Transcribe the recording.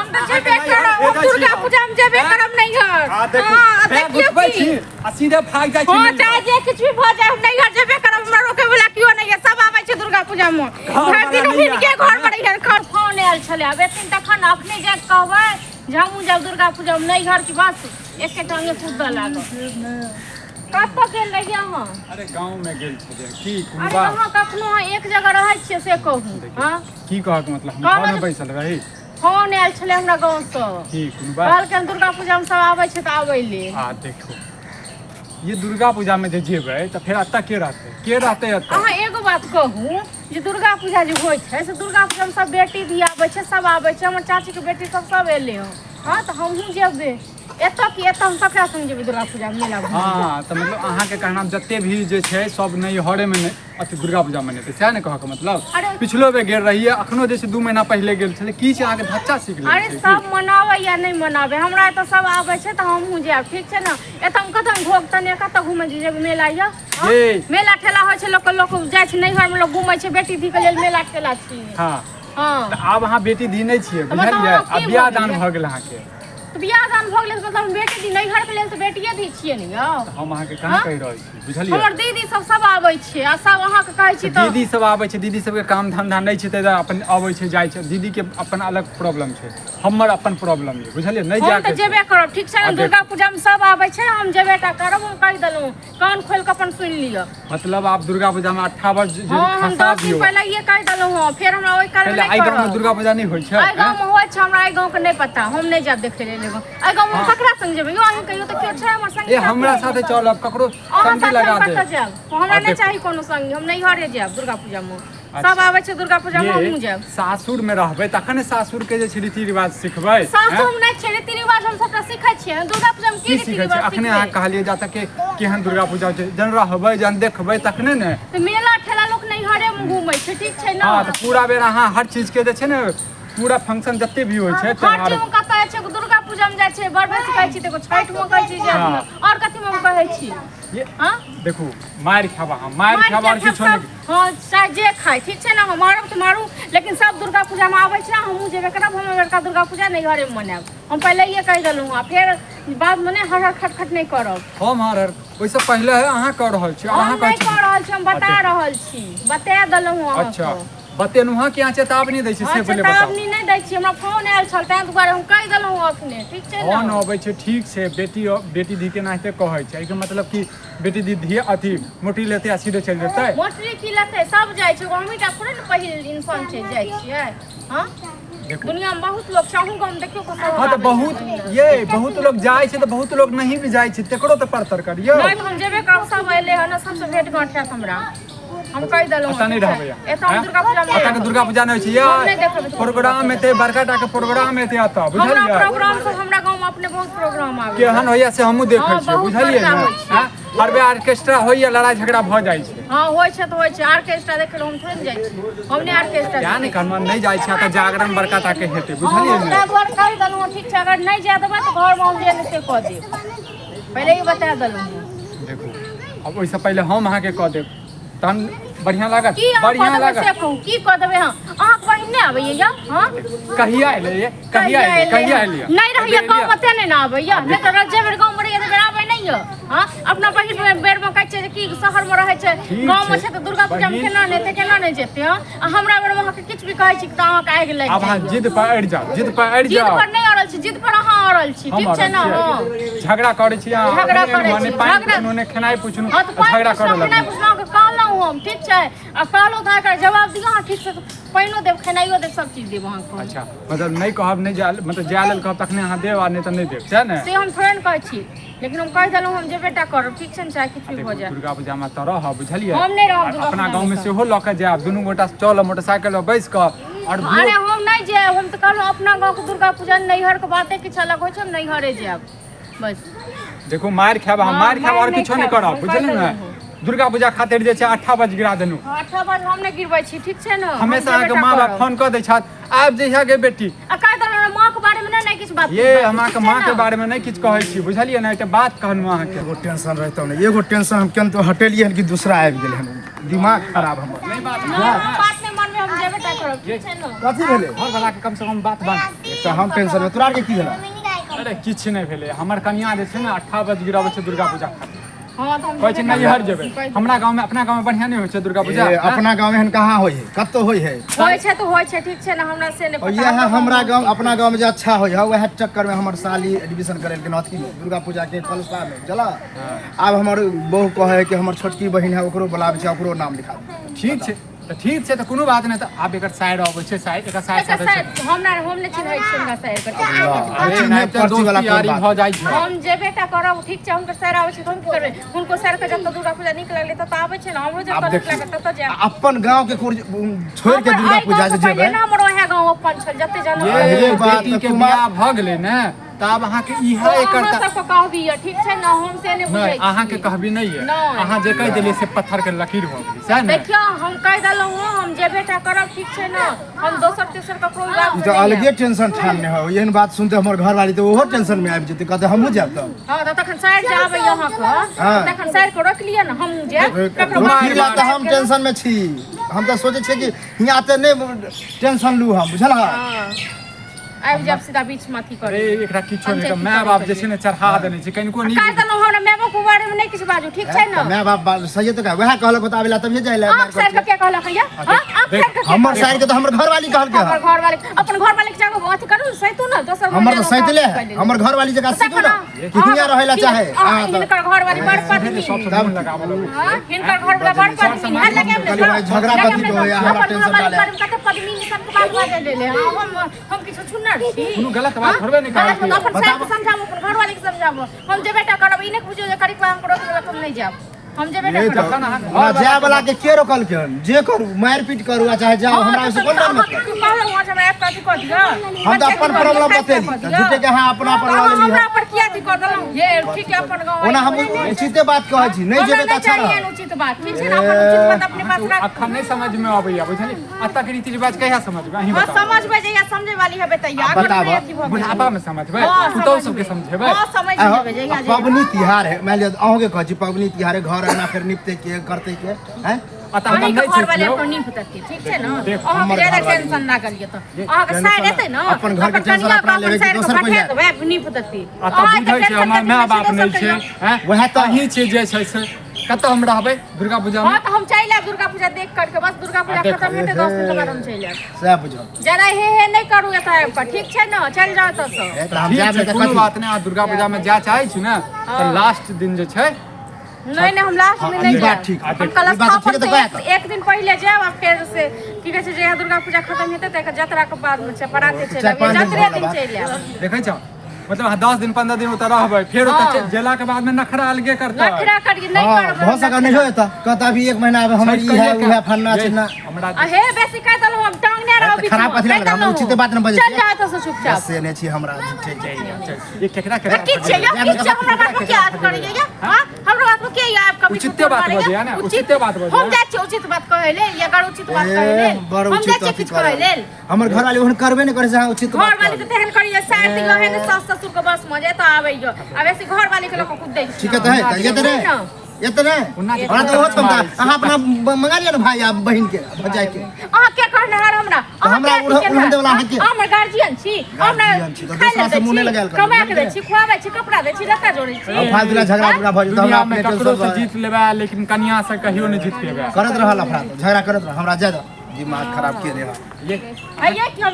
हम तऽ जेबे करब, हम दुर्गा पूजा में जेबे करब नैहर। हाँ, देखू। हाँ, पैर देखियौ घुटबै की। छी आ सीधे भागि जाइ छी हाँ, नैहर। चाहे जे किछु भी भऽ जाय, हम नैहर जेबे करब, हमरा रोके वाला केओ नहि है। सब आबै छै दुर्गा पूजा में। घर भरि दिन वाला नहि हिनके आयत। घर पर रहिहन। खर फोन आयल छलै, आब एथिन तखन अखने जाके कहबै जे हमहूँ जायब दुर्गा पूजा में नैहर की बस एके टांगे कूदऽ लागब। कतऽ गेल रहियै अहाँ? अरे गाँव में गेल छलियै की कोनो अरे बात? अहाँ कखनो अहाँ एक जगह रहै छियै से कहू। हाँ? की कहक मतलब हम कहलहुँ घर में जे बैसल रही। फोन आयल छलै हमरा गाँवसँ। की कोनो बात? कहलकै दुर्गा पूजामे सब आबै छै तऽ आबै ले। आ देखो ये दुर्गा पूजा में जे जेबै तऽ फेर एतऽ के रहतै, के रहतै एतऽ? अहाँ एगो बात कहू जे दुर्गा पूजा जे होइ छै से दुर्गा पूजामे सब बेटी भी आबै छै, सब आबै छै। हमर चाचीके बेटी सब सब एलै हँ। हँ तऽ हमहूँ जेबै एतऽ की एतऽ हम ककरा संग जेबै दुर्गा पूजा मेला घूमै? हँ तऽ मतलब अहाँके कहना जते भी जे छै सब नैहरे मे नहि अथी दुर्गा पूजा मनेतै, सएह ने कहऽके मतलब? अरे पिछलो बेर गेल रहियै, अखनो जे छै 2 महीना पहिले गेल छलै, की छै अहाँके धच्चा सीख लेने अरे छै की? सब मनाबै या नहि मनाबै, हमरा एतऽ सब आबै छै तऽ हमहूँ जायब, ठीक छै ने? एतऽ हम कतऽ घोघ तने कतऽ घूमै जेबै मेला यऽ? हँ? ये। मेला ठेला होइ छै लोकके, लोक जाइ छै नैहरमे, लोक घूमै छै, बेटी धी के लेल मेला ठेला छी। हँ। हँ। तऽ आब अहाँ बेटी धी नहि छियै, तऽ मतलब बुझलियै? अहाँ की आब बियाह भऽ दान गेलियै? भऽ गेल अहाँके। तऽ बियाह दान भऽ गेलै तऽ मतलब हम बेटी दी नैहरके लेल तऽ बेटिए दी छियै ने यौ। हम अहाँके कहाँ हँ? कहि रहल छी, बुझलियै? हमर दीदी सब सब आबै छै आ सब अहाँके कहै छी तऽ दीदी सब आबै छै, दीदी सबके काम धंधा नहि छै ताहि दुआरे अपन अबै छै जाइ छै। दीदी के अपन अलग प्रॉब्लम छै, हमर अपन प्रॉब्लम छै, बुझलियै? नहि हम जाके तऽ छै। जेबे करब, ठीक छै ने? आ देख। दुर्गा पूजामे सब आबै छै, हम जेबे टा करब। हम कहि देलहुँ, कान खोलि कऽ अपन सुनि लिअ। मतलब आप दुर्गा पूजा में 58 जे हाँ, हम खसा 10 दिन दियौ। पहिले ये कहि देलहुँ हँ, फेर हमरा ओहि काल में पहिले नहि एहि गाँव में करब। दुर्गा पूजा नहि होइ छै? एहि गाँव में होइ छै, हमरा एहि गाँव के नहि पता, हम नहि जायब देखै लेल एगो। एहि गाँव में हम हाँ। ककरा संग जेबै यौ? अहीं कहियौ तऽ केओ छै हमर संगी ए साथी? हमरा साथे चलब, ककरो अहाँ संगी साथे लगा हम कतऽ दे। जायब? हमरा आ नहि देखू। चाही कोनो संगी, हम नैहरे जायब दुर्गा पूजा में। अच्छा। सब आबै छै दुर्गा पूजा में, ये हमहूँ जायब। सासुर में रहबै तखन ने सासुर के जे छै रीति रिवाज सिखबै। सासुर में नहि छै रीति रिवाज, हम सबटा सिखै छियै। दुर्गा पूजा में की की रीति सिखै छियै? रिवाज अखने अहाँ सिखबै? कहलियै जा तक के केहन दुर्गा पूजा होइ छै, जहन रहबै जहन देखबै तखने ने। तऽ मेला ठेला लोक नैहरे में घूमै छै, ठीक छै ने? हँ तऽ पूरा बेर अहाँ हर चीज के जे छै ने पूरा फंक्शन जते भी होइ छै हर त्योहार चीज में कतऽ जाइ छै? दुर्गा पूजा में जाइ छै, बड़ बेसी कहै छी तऽ एगो छठि में कहै छी जाय हाँ। और कथी में हम कहै छी? ये हाँ? देखू मारि खायब अहाँ, मारि मारि खायब और खायब किछो सब। नहि। हाँ, चाहे जे खाय, ठीक छै ने? हम मारब तऽ मारू, लेकिन सब दुर्गा पूजामे आबै छै, हमहूँ जेबे करब। हम बड़का दुर्गा पूजा नैहरेमे मनायब, हम पहिलैये कहि देलहुँ हँ। फेर बादमे नहि हर हर खटखट नहि करब। हम हर हर ओहिसँ पहिले अहाँ कऽ रहल छी और हम अहाँ कहै नहि छी कऽ रहल छी, हम बता अच्छा। रहल छी, बता देलहुँ अहाँके। अच्छा बतेलहुँ हँ कि अहाँ चेतावनी दै छी से हाँ, पहिले बताउ। चेतावनी नहि दै छी, हमरा फोन आयल छल ताहि दुआरे हम कहि देलहुँ अखने, ठीक छै ने? फोन अबै छै, ठीक छै, बेटी बेटी धी के नाहिते कहै छै, एहिके मतलब कि बेटी दी धिया अथी मोटरी लेतै आ सीधे चलि जेतै? मोटरी की लेतै, सब जाइ छै, हमही टा थोड़े ने पहिल इंसान छै जाइ छियै। हाँ देखू। दुनिया में बहुत लोग छै, अहूँ गाँव में देखियौ कतौ हाँ तऽ आबै छै बहुत दुनिया। ये बहुत लोग जाइ छै तऽ बहुत लोग नहीं भी जाइ छै, तकरो तऽ परतर करियौ। नहि तऽ हम जेबे करब, सब एलै हन, सबसँ भेट घाट हैत हमरा, हम कहि देलहुँ। एतऽ नहि रहबै अहाँ? एतऽ हम दुर्गा पूजा में एतऽ के दुर्गा पूजा नहि होइ छै? हम नहि ये देखबै। प्रोग्राम हेतै, बड़का टा के प्रोग्राम हेतै एतऽ, हमरा बुझलियै? प्रोग्राम सब हमरा गाँव में अपने बहुत प्रोग्राम आबै छै। केहन होइया से हमहूँ देखै हाँ, छियै, बहुत बुझलियै बड़का ने? होइ छै। आँय? हर बेर ऑर्केस्ट्रा होइया, लड़ाई झगड़ा भऽ जाइ छै। हाँ होइ छै तऽ होइ छै, ऑर्केस्ट्रा देखै लए हम थोड़े ने जाइ छी, हम नहि ऑर्केस्ट्रा क्या नहि कहलहुँ नहि जाइ छै, एतऽ जागरण बड़का टा के हेतै, बुझलियै ने? ताहि दुआरे कहि देलहुँ हँ, ठीक छै? अगर नहि जाय देबै तऽ घरमे हम जे नहि से कऽ देब, पहिले ही बता देलहुँ हँ। देखू आब ओहिसँ पहिले हम अहाँके कऽ देब तहन बढ़िआँ लागत? की अहाँ कऽ बढ़िआँ देबै लागत से कहू, की कऽ देबै अहाँ? अहाँके बहिन नहि आबैया यौ? हँ कहिया एलै ये? कहिया एलै? कहिया एलै? नहि रहैया गाँवमे तें नहि ने आबैया, नहि तऽ जे बेर गाँवमे रहैया तऽ बेर आबै नहि यऽ। हँ अपना बहिन बेरमे कहै छियै जे की शहरमे रहै छै, ठीक गाँवमे छै, छै तऽ दुर्गा पूजामे बहिन। केना नहि एतै, केना नहि जेतै? हँ आ हमरा बेरमे अहाँके किछु भी कहै छी तऽ अहाँके आगि लागि आब अहाँ जाइए। जिद पर अड़ि जाउ, जिद पर अड़ि जिद जाउ। पर नहि अड़ल छी, जिद पर अहाँ अड़ल छी, हम ठीक छै अड़ल ने? हँ छियै? झगड़ा करै छी अहाँ? झगड़ा अपने करै मने छी, पानि झगड़ा- पुछलहुँ नहि, खेनाइ पुछलहुँ, हँ तऽ पानि झगड़ा करऽ पुछलहुँ, खेनाइ लगलहुँ। पुछलहुँ, अहाँके कहलहुँ हम, ठीक छै? आ कहलहुँ तऽ अहाँ एकर जवाब दिअ, अहाँ ठीकसँ पानिओ देब, खेनाइयो देब, सब चीज देब अहाँके। अच्छा मतलब नहि कहब नहि जाय, मतलब जाय लेल कहब तखने अहाँ देब आ नहि तऽ नहि देब, सएह ने? से हम थोड़े ने कहै छी, लेकिन हम कहि देलहुँ हम जेबे टा करब, ठीक छै ने? चाहे किछु भी भऽ जाय। दुर्गा पूजामे तऽ रहब, बुझलियै? हम नहि रहब दुर्गा अपना पूजामे गाँवमे तऽ। सेहो लऽ कऽ जायब, दुनू गोटा चलब मोटरसाइकिल पर बैस कऽ आओर अरे हम नहि जायब, हम तऽ कहलहुँ अपना गाँवके दुर्गा पूजा नैहरके बाते किछु अलग होइ छै, हम नैहरे जायब बस। देखू मारि खायब अहाँ, हाँ, मारि खायब मारि आओर नहि किछो नहि खायब, करब, हम बुझलियै कहि ने? देलहुँ। दुर्गा पूजा खातिर जे छै 8 बज गिरा देलहुँ। 8 बज हम नहि गिरबै छी, ठीक छै ने? हम हमेशा जेबे अहाँके टा माँ बाप करब। फोन कऽ दै छथि, आबि जइहे गे बेटी। आ कहि देलहुँ ने, माँके बारेमे नहि ने किछु बात ये बाजू, हम अहाँके ठीक छै माँ के ने? बारे में नहीं किछु कहै छी, बुझलियै ने? एकटा बात कहलहुँ अहाँके। एगो टेंशन रहितौ ने, एगो टेंशन हम केनतो हटेलियै हन कि दूसरा आबि गेलै हन, दिमाग खराब हमर। नहीं बात नहि, हम बात नहि मानबै, हम जेबे टा करब, ठीक छै ने? कथी भेलै? घर वाला के कम से कम बात बांध। तऽ हम टेंशन में तोरा आरके की भेला अरे किछु नहि भेलै हमर कनिया जे छै ने 8 बजे गिराबै छै दुर्गा पूजा खातिर। हँ, तऽ हम कहै छै नैहर जेबै। हमरा गाँवमे, अपना गाँवमे बढ़िआँ नहि होइ छै दुर्गा पूजा। ए, अपना गाँव एहन कहाँ होइ है, कतौ होइ है? होइ छै तऽ होइ छै, ठीक छै ने, हमरा से नहि और पता। इएह हमरा गाँव, अपना गाँव में जे अच्छा होइ है, वएह चक्कर में हमर साली एडमिशन करेलखिन अथी में, दुर्गा पूजा के कलशा में चला। आब हमर बहू कहै है कि हमर छोटकी बहिन है, ओकरो बोलाबै छै, ओकरो नाम लिखा दे। ठीक छै तऽ, ठीक छै तऽ कोनो बात नहि। तऽ आब एकर साइड अबै छै, साइड एकर साइड एकर साटै छै। साइड हमरा, हम नहि चिन्है छियै हुनका साइड के। अरे चिन्है नहि तऽ पर्ची वाला दोस्ती कोन यारी बात? भऽ जाइ छै। हम जेबे टा करब, ठीक छै। हुनकर सर आबै छै तऽ हम की करबै? हुनको सर के जतऽ दुर्गा पूजा नीक लगलै ततऽ आबै छै ने, हमरो आब जतऽ नीक देखियौ, लागल ततऽ जायब। अपन गाँव के छोड़ि के हमर दुर्गा एहि पूजा गाँवसँ जे पहिले जेबै ने हमर ओएह गाँव अपन छल, जते जनम ये अरे बात बेटी के कुमार- बियाह भऽ गेलै ने तऽ आब अहाँके इएह ओ एकर अहाँ सबके कहबी यऽ, ठीक छै ने, हम से नहि बुझै नहि, अहाँके छी। कहबी नहि यऽ। नहि। अहाँ जे कहि देलियै से पत्थर के लकीर भऽ गेलै, सएह ने? देखियौ, हम कहि देलहुँ हँ, हम जेबे टा करब, ठीक छै ने, हम दोसर तेसर ककरो बात ई तऽ अलगे टेंशन ठानने हो। एहन बात सुनते हमर घरवाली तऽ ओहो टेंशन में आबि जेतै, कहतै हमहूँ जायब तऽ। हँ, तऽ तखन साइड जे आबैए अहाँके, हँ। तखन साइड के रोकि लिअ ने, हमहूँ जायब ककरो रोकि बात ला तऽ हम टेंशन में छी। हम तऽ सोचै छियै कि हियाँ तऽ नहि टेंशन लू हम, बुझल हँ? हँ, आबि जायब सीधा बीच मे अथी अरे करै। एकरा किछो नहि, पंचायती माय बाप जे छै ने चढ़ा देने छै कनिको कहि नीक। देलहुँ, हमरा माय बाप के बारे मे नहि किछु बाजू, ठीक छै ने? माय बाप बात सही तऽ वएह कहलक बताबै ला तभिए जाइ ला। आप सर के क्या कहलक या? हां, आप सर के? हमर साइड के तऽ हमर घरवाली कहलकै हमर हँ। घर वाले, अपन घर वाले के जागो अथी करू, सैतू ने दोसर घर हमर तऽ जागो सैतले काज है। कऽ हमर घरवाली जकाँ सीखू ने कि हियाँ रहै ला चाहे। हाँ, हँ तऽ हिनकर घर वाली बड़ पत्नी। सबसँ मोन लगाबऽ लगै छै। हाँ, हिनकर घर वाला बड़ पत्नी है, लगाएब ने। कहलियै भाई, झगड़ा लगाएब कथी ने। के होइए, हमरा अपन टेंशन घर वाली डाले। बारे में कते पत्नी सबके बात बाजै ले ले। हाँ, हम किछु छुन्नर छी? कोनो गलत बात थोड़बे नहि गलत कहलकै। बात अपन साइड के समझाबू, अपन घर वाले के समझाबू। हम जे बेटा करब, ई नहि बुझियौ जे करीब हम रोक देलक, हम नहि जायब। हम जे बेटा ये करब। तऽ जखन अहाँ घर हमरा जाय वाला के के रोकलकै हन? जे करू, मारि पीट करू आ चाहे जाओ, हमरा ओहिसँ कोन डर मतलब। कहलहुँ अहाँ जे हमरा ऐप पर अथी कऽ दिअ। हम तऽ अपन प्रॉब्लम बतेली तऽ झूठे के अहाँ अपना पर लऽ लेली। हमरा पर किया अथी कऽ देलहुँ? ये ठीक है, अपन गाँव। ओना हम उचिते बात कहै छी, नहि हमरा जेबै तऽ नहि अच्छा चाहिए रहत। उचित बात, ठीक छै ने? अपन उचित बात अपने पास राख। अखन नहि समझ मे अबैया, बुझलियै? एतऽ के रीति रिवाज कहिया समझबै, अहीं हाँ, बताउ। समझबै जहिया समझै वाली हेबै तहिया। अखन बताबऽ। नहि अथी भऽ गेल। बुढ़ापा मे समझबै? हाँ, पुतहु समझबै। सबके समझेबै? हाँ, समझ आहो, लेबै जहिया जे। पबनी तिहार है, मानि लिअ अहूँके कहै छी, पबनी तिहार है, घर अंगना फेर निपते के, करते के हैं? अतः हम अहींके नहि घर वाले छियौ। अपन नीप देतै, ठीक छै ने? देख, अहाँके हमर ज्यादा घरवाली। टेंशन लागल यऽ तऽ अहाँके टेंशन साइड एतै ने, अपन घर के टेंशन कनियाँ अपना के लेबै कि साइड के दोसर कोइ बैठा जायत? देबै, नीप देतै। अतः अहाँके बुझै छै टेंशन हमर कथी माय छै, बाप दोसर नहि छै कहियौ। हैं? वएह तऽ। अहीं छै जे छै से कतऽ हम रहबै दुर्गा पूजा मे? हाँ, तऽ हम चलि आयब दुर्गा पूजा देख करके, बस दुर्गा पूजा आ, देखो। खत्म हेतै 10 दिन के बाद हम चलि आयब। सएह बुझल। जरा हे हे नहि करू एतऽ आबि कऽ, ठीक छै ने? चलि जाउ एतऽसँ। ए, तऽ हम ठीक जायब छै नहि तऽ कोनो कथी? बात नहि। अहाँ दुर्गा पूजा मे जाय चाहै छी ने तऽ लास्ट दिन जे छै। नहि नहि, हम लास्ट में हाँ, नहि ई बात जायब। ठीक। हम ई बात कलशस्थापन ठीक है तऽ से कह एक, एक दिन पहिले जायब आ फेर से की कहै छै, जहिया दुर्गा पूजा खत्म हेतै तऽ एकर जतरा के बाद मे छै, पराते चलि चारि आयब। पाँच दिन जतरे भऽ दिन गेल। चलि आयब। देखै छौ, मतलब अहाँ 10 दिन 15 दिन ओतऽ रहबै, फेर ओतऽ हाँ। गेला के बाद मे नखरा अलगे करतै। नखरा करिए नहि हाँ, करबै। भऽ सकै नहि होय तऽ कहता अभी एक महीना आब हमर छठि ई है कहिया उ है फन्ना ये, चिन्ना। हमरा आ हे बेसी कहि देलहुँ, हम टांगने रहब तऽ बीचमे। खराब कथी कहि लागल? हम देलहुँ। उचिते बात ने बजै चल छियै। जाउ एतऽसँ चुपचाप। से नहि छी हमरा झूठे के। ये केकरा केकरा की छै यौ, की छै? हमरा बात पर किया याद करैए यौ? हाँ, हमरा बात पर किया याद कभी उचिते बात बजैया ने, उचिते बात बजैया। हम जाइ छियै उचित बात कहै लेल या अगर उचित बात कहै ए, लेल बड़ हम जाइ उचित छियै अथी किछु कहै करब। लेल। हमर घरवाली ओहन करबे नहि करै छै, अहाँ उचित बात घर वाली कहबै। तऽ तेहन करैए, साइड दियौ है ने, सास ससुर के बस मे जे तऽ आबैयो आ बेसी घर वाली के लऽ कऽ कुदै छी। ठीक है तऽ है तऽ ये तऽ ने। नहि, ये तऽ नहि। ओना जे हमरा तऽ ओहो क्षमता अहाँ अपना मंगा लिअ ने भाई आ बहिन के भजाय के। अहाँ के कहनिहार हमरा? अहाँ हमरा के उड़हन देवला अहाँ के? हमर गार्जियन छी? हमरा गार्जियन छी तऽ खाय दोसरा लए से दै मुँह नहि छी, लगायल करू, कमा के दै बुझलियै? छी, खुआबै छी, कपड़ा दै छी, लत्ता जोड़ै छी। आ फालतू लए झगड़ा उगड़ा भऽ जेतै, हमरा दुनिया में अपने ककरो टेंशन से जीत लेबै लेकिन कनिया से कहियो नहि जीत पेबै। करत रहल, लफड़ा झगड़ा करत रहल, हमरा जाय दो, दिमाग खराब के रहे। ये आइये कि हम